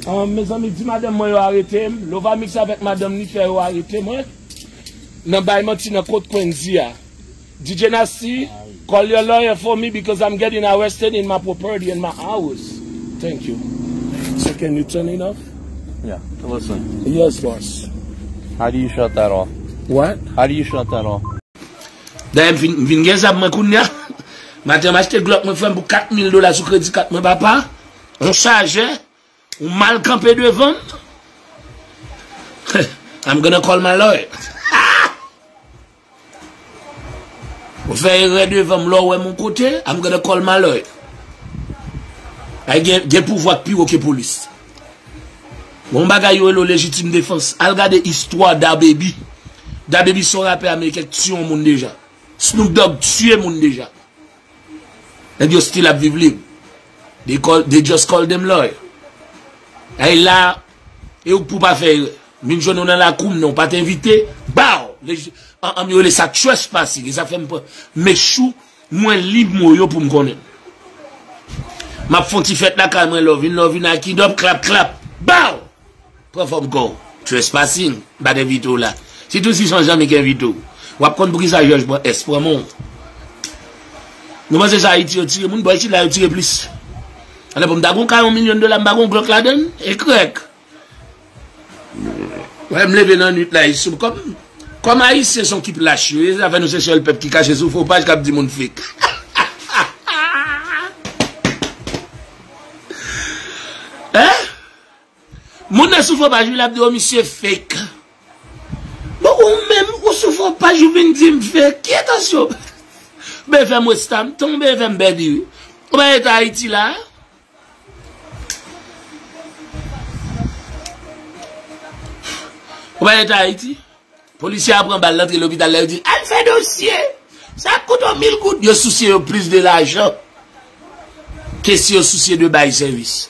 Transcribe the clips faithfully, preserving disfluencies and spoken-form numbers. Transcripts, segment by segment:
Ah, mezanmi, di madanm mwen yo arete m. Lovamix avèk madanm li fè yo arete mwen. Nan bay manti nan kot Quenzi a. D J Nasty, call your lawyer for me because I'm getting arrested in my property and my house. Thank you. So can you turn it off? Yeah, listen. Yes, boss. How do you shut that off? What? How do you shut that off? Dayè, m vin, m vin gen zam mwen kounye a. Maten, m achte Glock mwen, frè m, pou kat mil dola sou kredi kat mwen, papa. On chajè, ou mal kanpe devan m. I'm gonna call my lawyer. Ou fè erè devan m, lè w wè m yon kote, I'm gonna call my lawyer. Ay gen, gen pouvwa k pi wo ke polis. Gon bagay yo rele lejitim defans. Al gade istwa DaBaby. DaBaby se yon rapè ameriken k tiye yon moun deja. Snoop Dogg tiye moun deja. Nèg yo still ap viv lib. They call, they just call them lawyer. Ay la, e ou k pou pa fè erè. Vin jwenn ou nan lakou m, non, w pa t envite. Baw! Lej-, an, an, yo rele sa trespassing. E sa fè m pran mechou, mwen li mo yo pou m konnen. M ap fè yon ti fèt lakay mwen, love, vin love, vin akidòp, klap, klap. Baw! Pran fòm kò w. Trespassing. M pa t envite w la. Sitou si se yon Janmik envite w. W ap konn poukisa Jòj pran S, pran men w. Nou panse se Ayiti yo tire moun, bò isit la yo tire plis. Alò pou m ta gon kay yon milyon dola, m pa gon Glock ladann, e krèk. Wè, m leve nan nwit la, e sou, kòm, kòm Ayisyen se yon kip lach yo ye, sa fè nou se sèl pèp ki kache sou fo paj k ap di moun fake. Hein? Moun nan sou fo paj, wi, l ap di, "O, misye fake." Bon, ou menm, ou sou fo paj, ou vin di m fake. Ki entansyon? Ou ben fè m wè stam, tan ou ben fè m pèdi, wi. Ou pa rete Ayiti la? Ou pa rete Ayiti? Polisye a pran bal, l antre lopital la, yo di, "Al fè dosye. Sa koute w mil goud." Yo sousye yo plis de lajan ke si yo sousye de bay sèvis.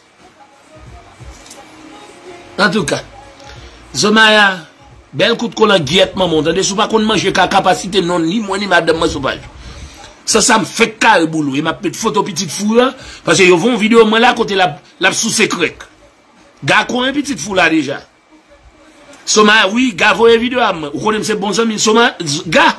Antouka, Zomaya, bèl kout kolan gyèt manman w, tande, si w pa konn manje kaka, pa site non ni mwen ni madanm mwen sou paj. San sa m fenk kare boul ou, e m ap met foto pitit fou yo, paske yo voye yon videyo mwen la kote l ap, l ap souse krèk. Ga konyen pitit fou la deja. Soma, wi, Ga voye videyo a mwen. Ou konnen m se bon zanmi Soma, z-, Ga.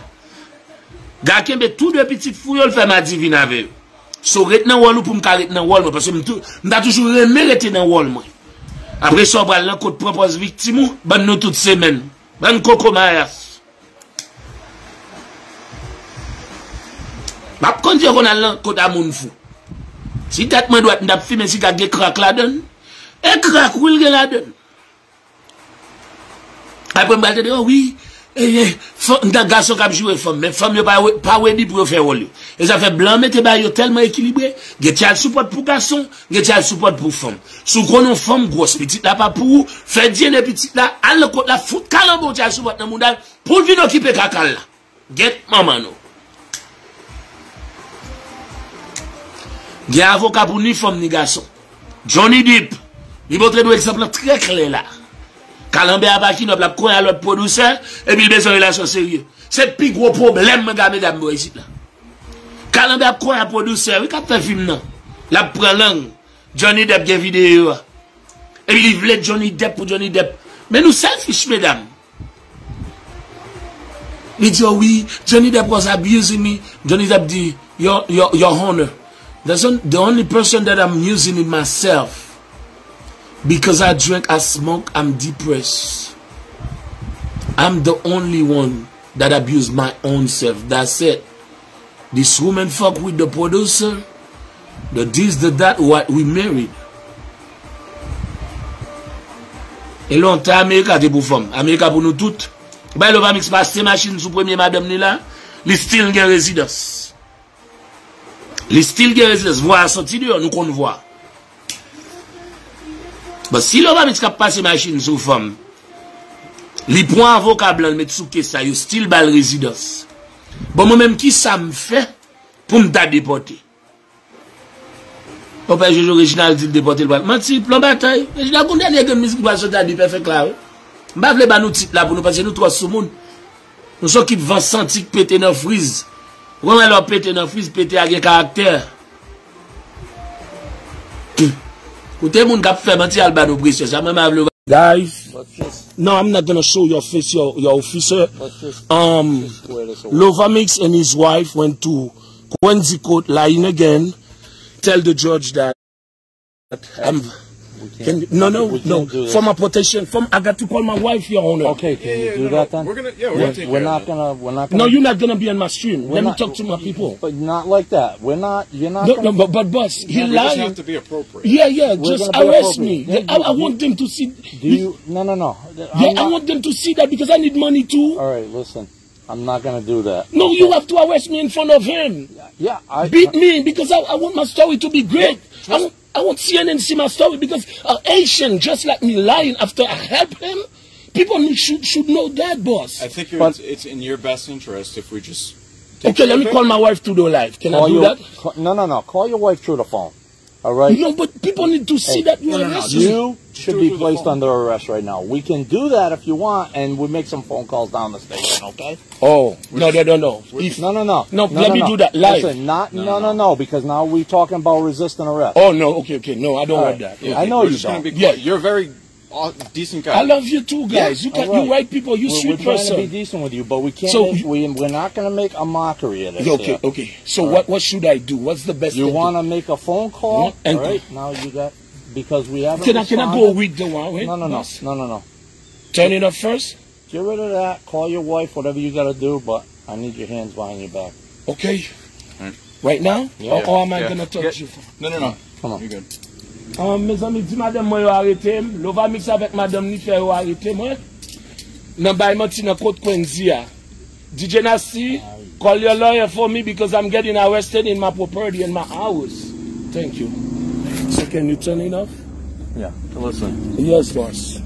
Ga kenbe tou de pitit fou yo, l fè madivin avè yo. So, ret nan wòl ou pou m ka ret nan wòl mwen, paske m tou, m ta toujou renmen rete nan wòl mwen. Apre sa, w pral nan kot pran pòz viktim ou, ban nou tout semèn. Bann koko mayas. M ap kondye konn al nan kot a moun fou. Si tèt mwen dwat, m t ap fimen siga k gen krak ladann. E krak, wi, l gen ladann. Apre m pral tande, o wi, e, e, fanm, m ta gason k ap joure fanm, men fanm yo pa, pa redi pou yo fè wòl yo. E sa fè blan mete bagay yo tèlman ekilibre, gen child support pou gason, gen child support pou fanm. Si w konnen yon fanm gwòs, pitit la pa pou ou, fè D N A pitit la, al nan kot la, fout kalanbo child support nan mouda l, pou l vin okipe kaka l la. Get manman nou. Gen avoka pou ni fanm ni gason. Johnny Depp, li montre nou egzanp lan trè klè la. Kalanbè a pa kinòp, l ap konyen a lòt pwodisè, epi l bezwen relasyon serye. Se pi gwo pwoblèm mwen gen a medam bò isit la. Kalanbè ap konyen a pwodisè, wi, k ap fè fim nan. L ap pran lang. Johnny Depp gen videyo a. Epi li vle Johnny Depp pou Johnny Depp. Men nou selfish, medam. Li di, "Oh wi, Johnny Depp was abusing me." Johnny Depp di, "Your, your, your Honor, the on-, the only person that I'm using is myself. Because I drink, I smoke, I'm depressed. I'm the only one that abuse my own self. That's it." This woman fuck with the producer, the this, the that, what we married. E lontan Amerika te pou fanm. Amerika pou nou tout. Bay Lovamix pase machin sou premye madanm li la, li still gen rezidans. Li still gen rezidans. Vwa a soti deyò, nou konn vwa. Bon, si Lovamix k ap pase machin sou fanm, li pran avoka blan, l met sou kes la, yo still ba l rezidans. Bon, mwen menm, kisa m fè pou m ta depòte? Konpè Jojo, Reginald di l depòte l pral. Manti, plan batay. Reginald, gon dènye grenn mizik m pral soti a di pèfèk la, wi. M pa vle ba nou tit la pou nou, paske nou twò soumoun. Nou se yon kip van santi k pete nan friz. Ou konn lè w pete nan friz, pete a gen karaktè. Koute moun k ap fè manti al ba nou presyon. Sa mwen m ap vle. Guys, no, I'm not gonna show your face, your, your officer. Um, Lovamix and his wife went to Quincy Court, Line again. Tell the judge that I'm, can, no, no, no. For my protection, for my, I got to call my wife, Your Honor. Okay, can you do that then? We're gonna, yeah, we're gonna take care of that. We're not gonna, we're not gonna. No, you're not gonna be on my stream. Let me talk to my people. But not like that. We're not, you're not gonna. No, no, but, but boss, he lying. Yeah, we just have to be appropriate. Yeah, yeah, just arrest me. Yeah, I, I want them to see. Do you, no, no, no. Yeah, I want them to see that because I need money too. All right, listen. I'm not gonna do that. No, you have to arrest me in front of him. Yeah, I. Beat me because I, I want my story to be great. I want, I want C N N to see my story because a Haitian just like me lying after I help him. People should, should know that, boss. I think you're, it's, it's in your best interest if we just take care of it. Okay, let me call my wife through the live. Can I do that? No, no, no. Call your wife through the phone. All right? No, but people need to see that you arrest me. You should be placed under arrest right now. We can do that if you want, and we make some phone calls down the station, okay? Oh, no, no, no, no. No, no, no. No, let me do that live. Listen, not, no, no, no, because now we talking about resisting arrest. Oh, no, okay, okay. No, I don't want that. I know you don't. You're very decent guy. I love you too, guys. You got, you white people, you sweet person. We're trying to be decent with you, but we can't. So make, we, we're not gonna make a mockery of this. Okay, okay. So what, what should I do? What's the best thing to do? You wanna make a phone call? All right. Now you got, because we haven't responded. Can I, can I go with the one? No, no, no. No, no, no. Turn it off first. Get rid of that. Call your wife, whatever you gotta do, but I need your hands behind your back. Okay. Right now? Yeah. Or, or am I gonna touch you? No, no, no. Come on. You're good. Um, mezanmi, di madanm mwen yo arete m. Lovamix avèk madanm li fè yo arete mwen. Nan bay manti nan kot Quincy a. D J Nasty, call your lawyer for me because I'm getting arrested in my property in my house. Thank you. So can you turn it off? Yeah, listen. Yes, boss.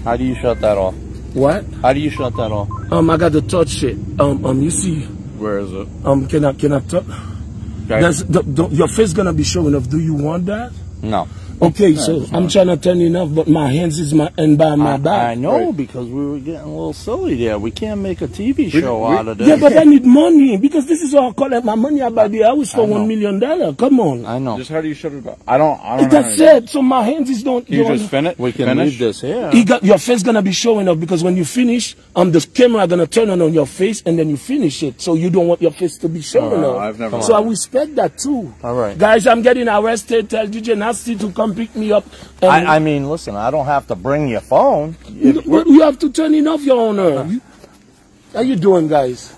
How do you shut that off? What? How do you shut that off? Um, I got to touch it. Um, um, you see. Where is it? Um, can I, can I touch? Okay. That's the, the, your face gonna be showing up. Do you want that? No. Okay, so I'm trying to turn it off, but my hands is my, and by my back. I know, because we were getting a little silly there. We can't make a T V show out of this. Yeah, but I need money because this is how I collect my money. I buy the house for one million dollar. Come on. I know. Just how do you shut it off? I don't, I don't know. That's it. So my hands is don't. You just finish? We can leave this here. Your face gonna be showing up because when you finish, um, the camera gonna turn on, on your face and then you finish it. So you don't want your face to be showing up. I've never. So I respect that too. All right. Guys, I'm getting arrested. Tell D J Nasty to come pick me up. I, I mean, listen, I don't have to bring your phone. But you have to turn it off, Your Honor. How you doing, guys?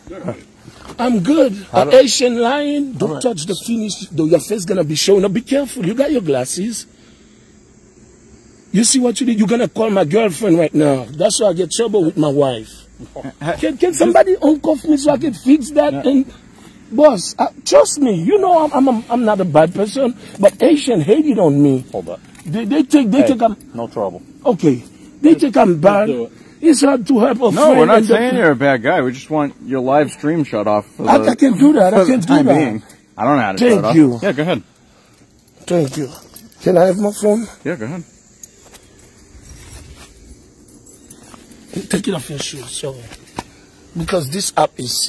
I'm good. Haitian lying. Don't touch the finish. Though your face gonna be showing up. Be careful. You got your glasses. You see what you did? You're gonna call my girlfriend right now. That's why I get trouble with my wife. Can, can somebody uncuff me so I can fix that? And boss, uh, trust me, you know I'm, I'm, I'm not a bad person, but Haitian hate it on me. Hold up. They, they think, they think I'm. No trouble. Okay. They think I'm bad. It's hard to help a friend. No, we're not saying you're a bad guy. We just want your live stream shut off for the time being. I, I can do that. I can do that. I don't know how to shut it off. Thank you. Yeah, go ahead. Thank you. Can I have my phone? Yeah, go ahead. Take it off your shoes, sorry. Because this app is